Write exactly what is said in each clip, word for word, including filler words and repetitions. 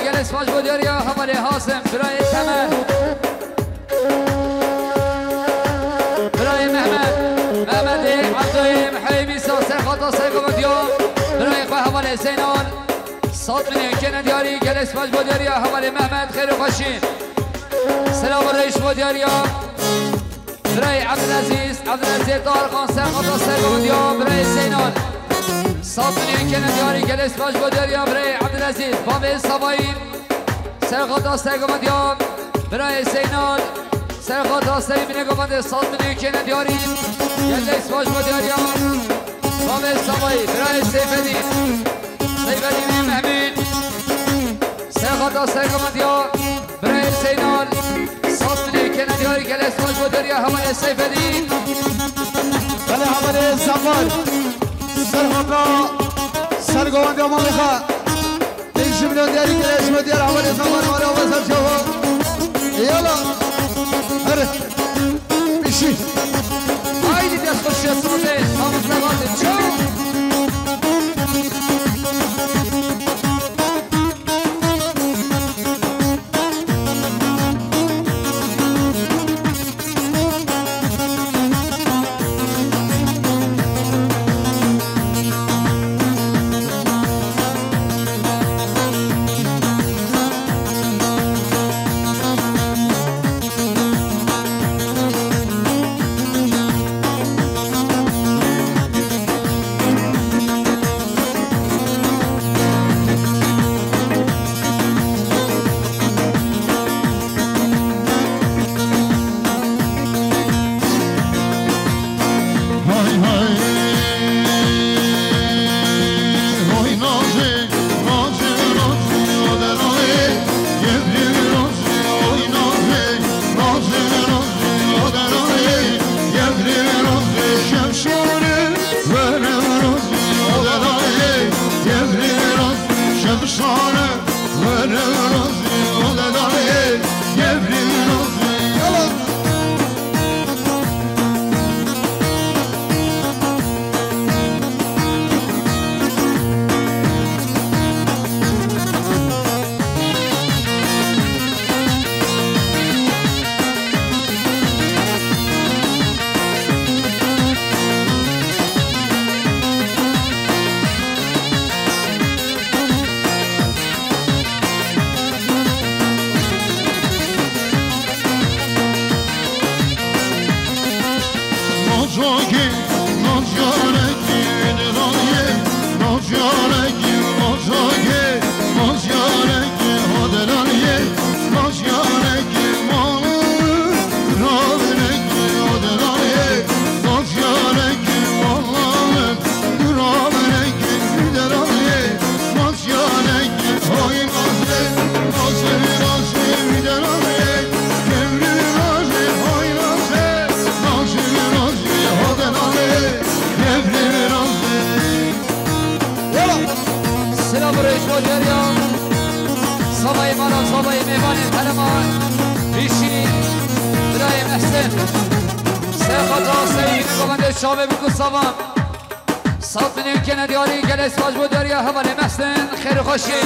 Gelek spas bo diyariya hevalê Hasim, birayê Temel. Birayê Mehmet, Mehmetê, Ebdoyê, Miheyê Mîsa, serxata sergama diya. Birayê xwe hevalê Zeynal. Sed milyon kene diyarî, gelek spas bo diyariya hevalê Mehmet, xêr û xweşî. Selam û rêş bo diyariya. Birayê Ebdilezîz, Ebdilezîz Tarxan, serxata sergama diya, birayê Zeynal. Sed milyon kene diyarî, gelek spas bo diyariya, birayê Ebdilezîz, bavê Savayî. Serxata sergama diya, birayê Zeynal. Serxata serî binê govendê sed milyon kene diyarî, gelek spas bo diyariya. Bavê Savayî, birayê Seyfedîn. Seyfedînê Mehmûd. Serxata sergama diya, birayê Zeynal. Sed milyon kene diyarî, gelek spas bo diyariya hevalê Seyfedîn. Belê hevalê Zafar. Serxata sergama diya malê xwe. Pênc milyon diyarî kire, ji me diyar hevalê Zafar, hevalê Awa Serçava. Yala. Here. Bişî. Haydi dest xweş, sazê, mamoste Fatih, çaw. Selam û rêş bo diyariya. Savayê mala, savayê mêvanê, herema Bîşî, birayê Mehsen. Serxata serî binê govendê çavê bikû savan. Sed milyon kene diyarî, gelek spas bo diyariya hevalê Mehsen, xêr û xweşî.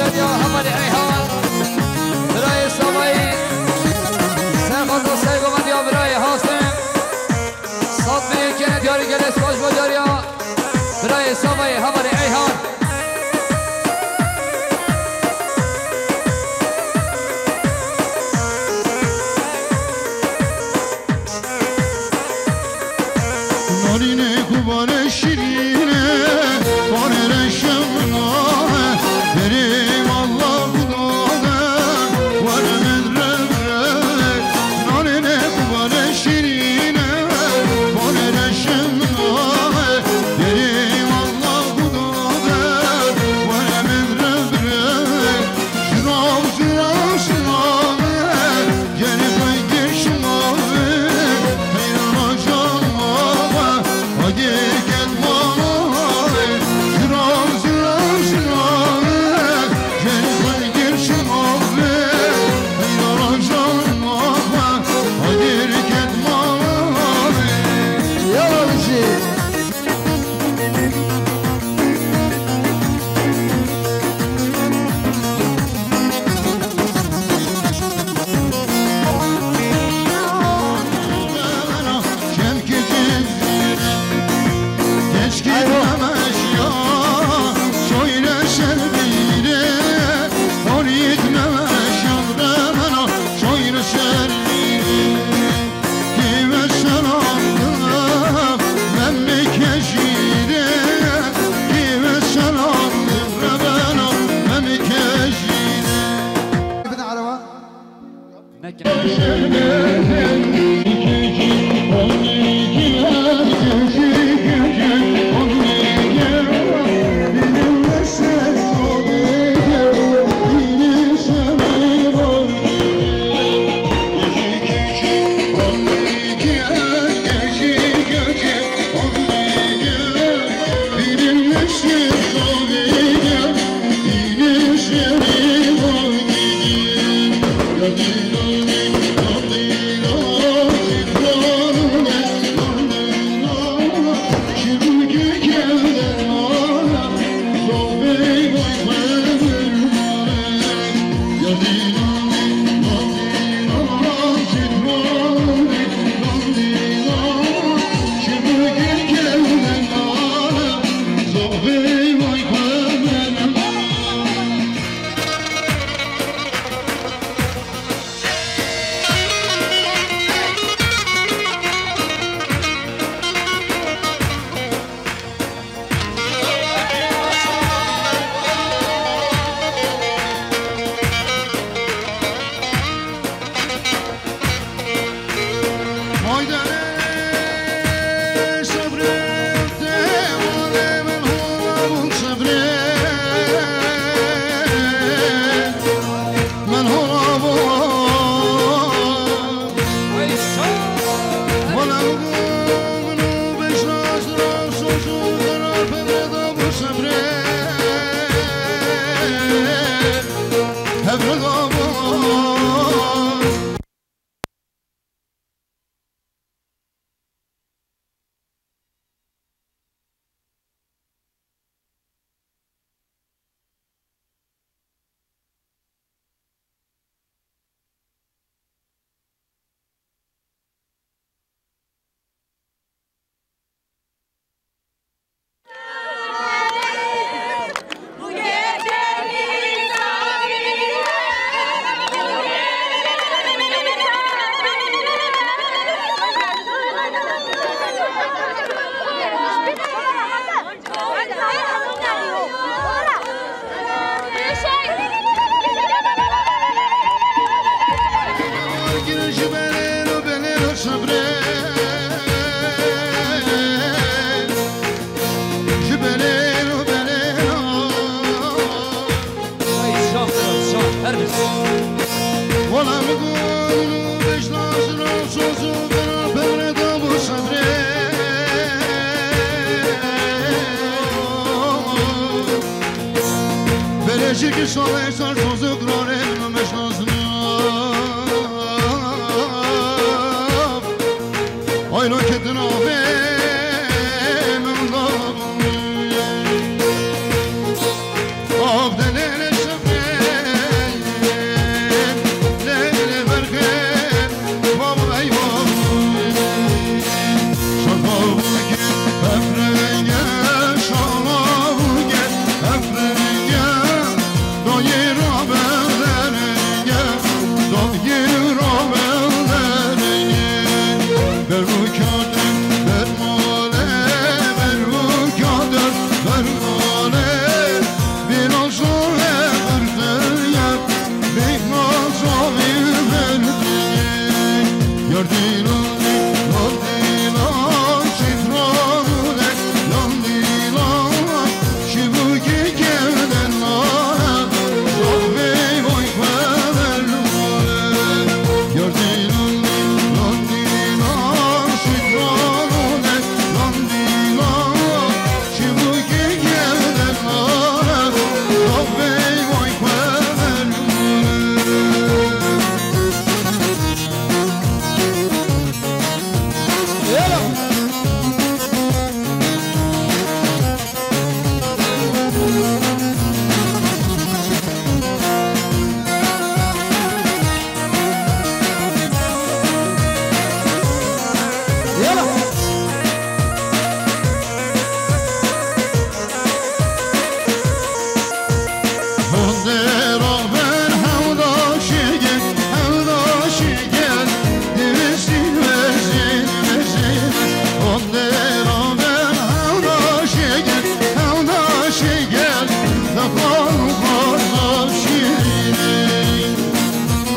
Ya hevalê Eyhan, birayê Savayî, serxata Seygoman ya birayê Hasim, sat bin yekene diyarî gelê Svaj Bacar ya, birayê Savayî, hevalê Eyhan. Narînê ku bare şirîne, bare reşe min awe, derê walla ku dade, were min re re. Narînê ku bare şirîne, bare reşe min awe, derê walla ku dade, were min re re. Jirav, jirav, jirav, gel xwe gir şirav, heyra rajan mawe, agir ket mawe. Jirav, jirav, jirav, gel xwe gir şirav, heyra rajan mawe, agir ket mawe. Ya Rabbi jî. Bidin araba. Nekin. Ay, şah, şah, her bir. Wala min got, min û beş lazim û soz û bera pevre da bo sebrê. Belê jî ki şalê ser soz û grarê min û beş lazim. Ay, lo ketin avê min da bo. Av delele şefê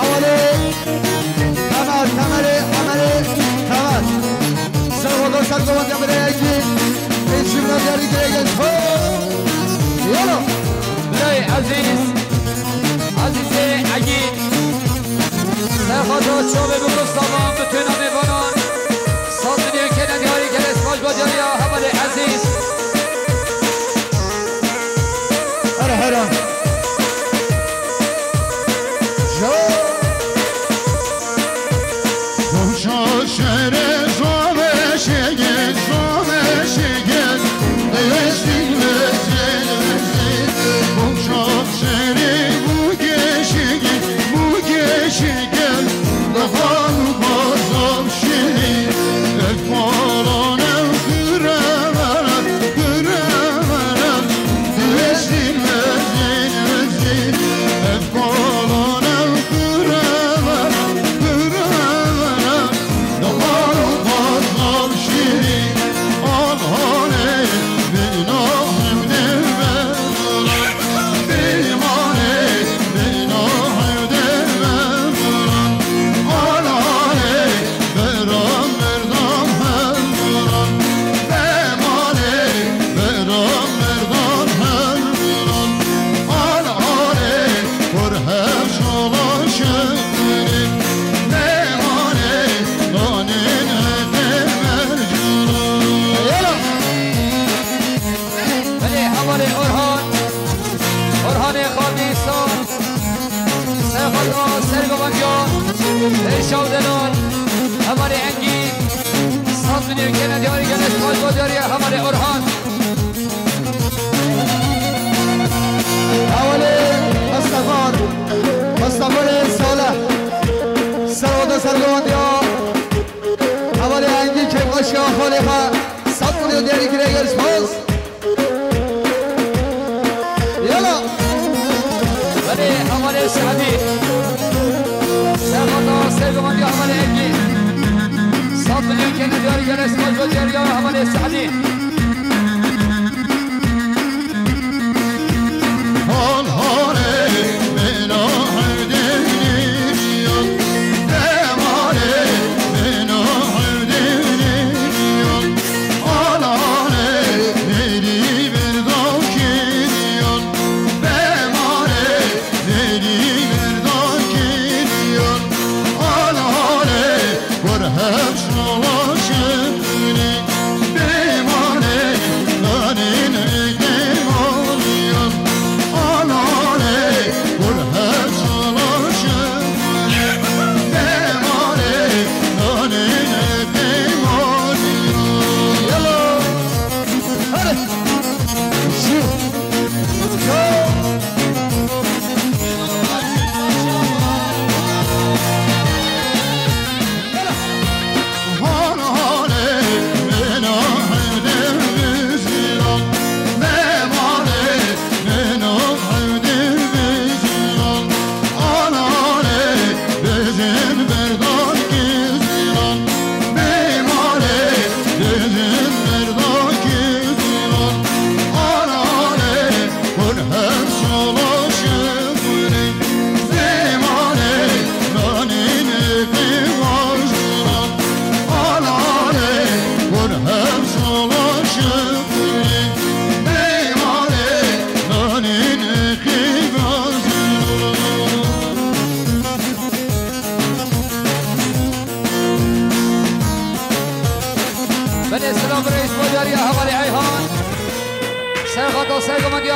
Hevalê Kemer, Kemerê, Kemerê, Kemer. Servoda ser govendê birayekî. Êşî min diyarî girê gel. Ho! Yolo! Birayê ezîz, Ezîzê Egî. Servoda çavê bi gustavan, bi tûna mêvanan. Saz milyon kene diyarî gel, ez baş ba diyariya hevalê ezîz. Here here. Belê, hevalê Orhan, Orhanê Xalbî Saz, Seyxal Ağa, Sergovan Can, Eyşav Delal, hevalê Engîn, saz milyon kene diyarî gel, ez baş ba diyariya hevalê Orhan. Hevalê Mustafan, Mustafanê Salih, Sergovan Sergovan ya, hevalê Engîn Keyfxweşiya Xalê xwe, saz milyon diyarî gire gel, spas. Yala. Belê, hevalê Sehdî. Serhata, Sergovan ya hevalê Engî. Saz milyon kene diyarî gel, ez baş ba diyariya hevalê Sehdî.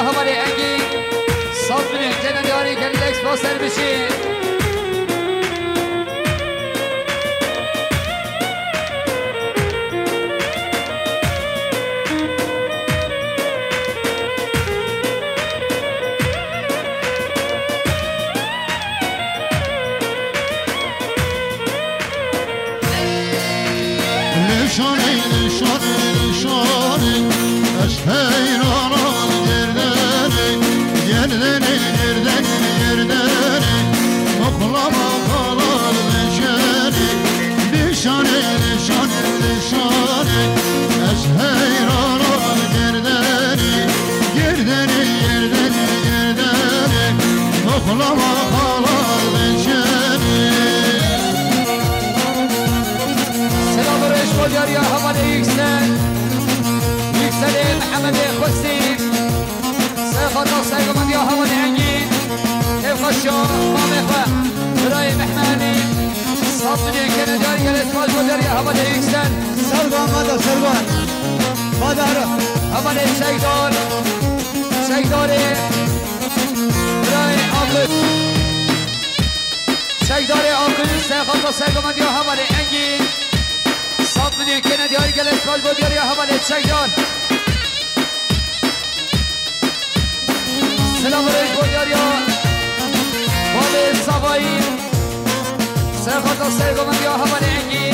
Hevalê Engî, sed milyon kene diyarî, gelek spas ser bişî. Nişanê, nişanê, nişanê, ez heyranan gerdenê, gerdenê, gerdenê, gerdenê, muxlama xalal veşenê. Nişanê, nişanê, nişanê, ez heyranan gerdenê, gerdenê, gerdenê, gerdenê, muxlama xalal veşenê. Selam û rêz bo diyariya hevalê Yüksel. Yükselê Mihemedê Xwestî. Ser xata sergomendiya hevalê Engî. Kêfxweşiya mamê xwe. Birayê Mehmedî. Sed milyon kene diyarî, gelek spas bo diyariya hevalê Yüksel. Sergo Mada, sergo. Mada hera. Hevalê Çekdar. Çekdarê. Birayê Akif. Çekdarê Akif, ser xata sergomendiya hevalê Engî. Sed milyon kene diyarî, gelek spas bo diyariya hevalê Çekdar. Selam û rêz bo diyariya Bavê Savayî. Ser xata sergomendiya hevalê Engî.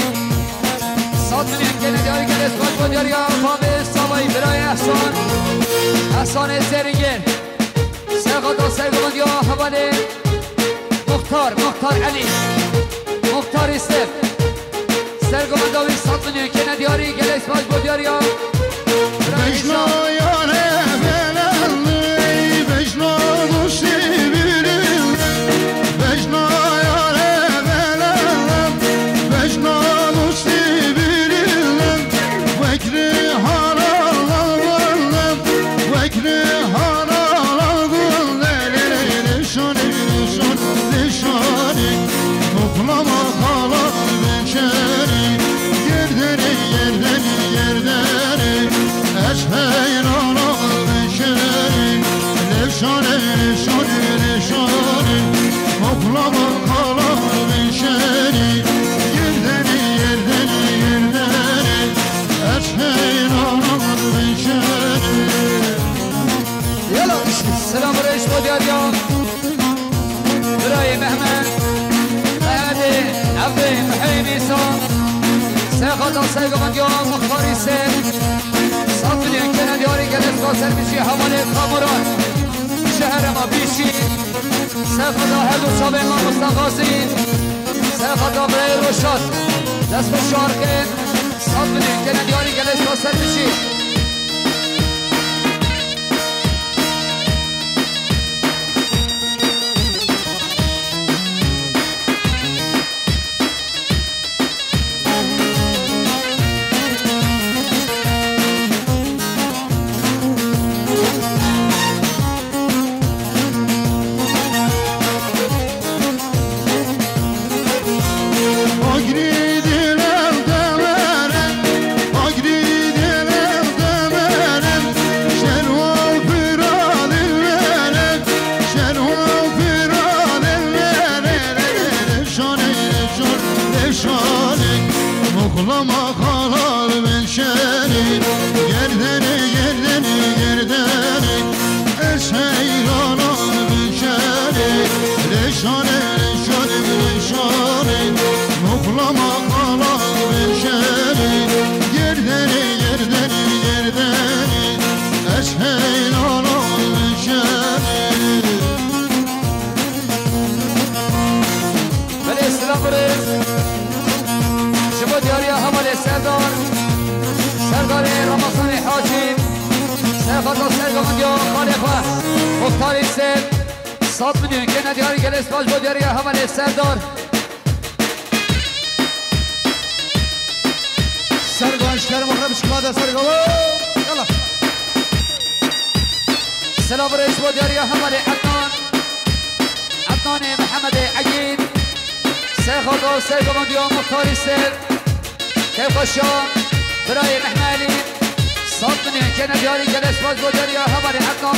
Sed milyon kene diyarî, gelek spas bo diyariya Bavê Savayî, birayê Ehsan. Ehsanê Zêringê. Ser xata sergomendiya hevalê Muxtar, Muxtar Elî. Muxtarî Sêv. Sergomenda wî sed milyon kene diyarî, gelek spas bo diyariya. Bejna yare belendî, bejna dostî birîndî. Bejna yare belendî, bejna dostî birîndî. Wek Rihana lawanda, wek rihana lawanda, lê, lê, lê, lê, şanê, lê, şan, lê, şanê. Toplama xala beşerî, gerdenê, gerdenê, gerdenê. Ez heyrana beşerî, lê, şanê, lê, şanê, lê, şanê. Toplama xala beşerî, gerdenê, gerdenê, gerdenê. Ez heyranan beşerî. Yala, selam û rêz bo diyariya. Birayê Mehmet, Mehmetê, Evdê, Miheyb Îsa. Ser xata sergomendiya Muxtarî Sêv. Sed milyon kene diyarî, gelek spas ser bişî hevalê Kamuran. Ji herema bişî. Ser xata her du çavên mamosta Gazî. Ser xata birayê Roşat. Dest bi şarkê. Sed milyon kene diyarî, gelek spas ser bişî. Agirî dilê deverê, agirî dilê deverê, şerwa pira dilverê, şerwa pira dilverê, şanê, şan, şanê, muxlama xalal ben şerî, gerdenê, gerdenê, gerdenê, ez heyranan ben şerî, lê şanê, lê şanê, lê şanê, muxlama xalal ben şerî, gerdenê, gerdenê, gerdenê, ez heyranan ben şerî. Belê, silav û rêz. Ji bo diyariya hevalê Serdar, Serdarê Ramazanê Hacî, ser xata sergomendiya xalê xwe, Muxtarî Sêv, sed milyon kene diyarî, gelê spas bo diyariya hevalê Serdar. Sergo, ji kerem xwe biçkila de Sergo. Yala. Silav û rêz bo diyariya hevalê Ednan. Ednanê Mihemedê Egîd. Ser xata sergomendiya Muxtarî Sêv. Kêfxweşiya birayê Mehmelî. Sed milyon kene diyarî, gelê spas bo diyariya hevalê Ednan.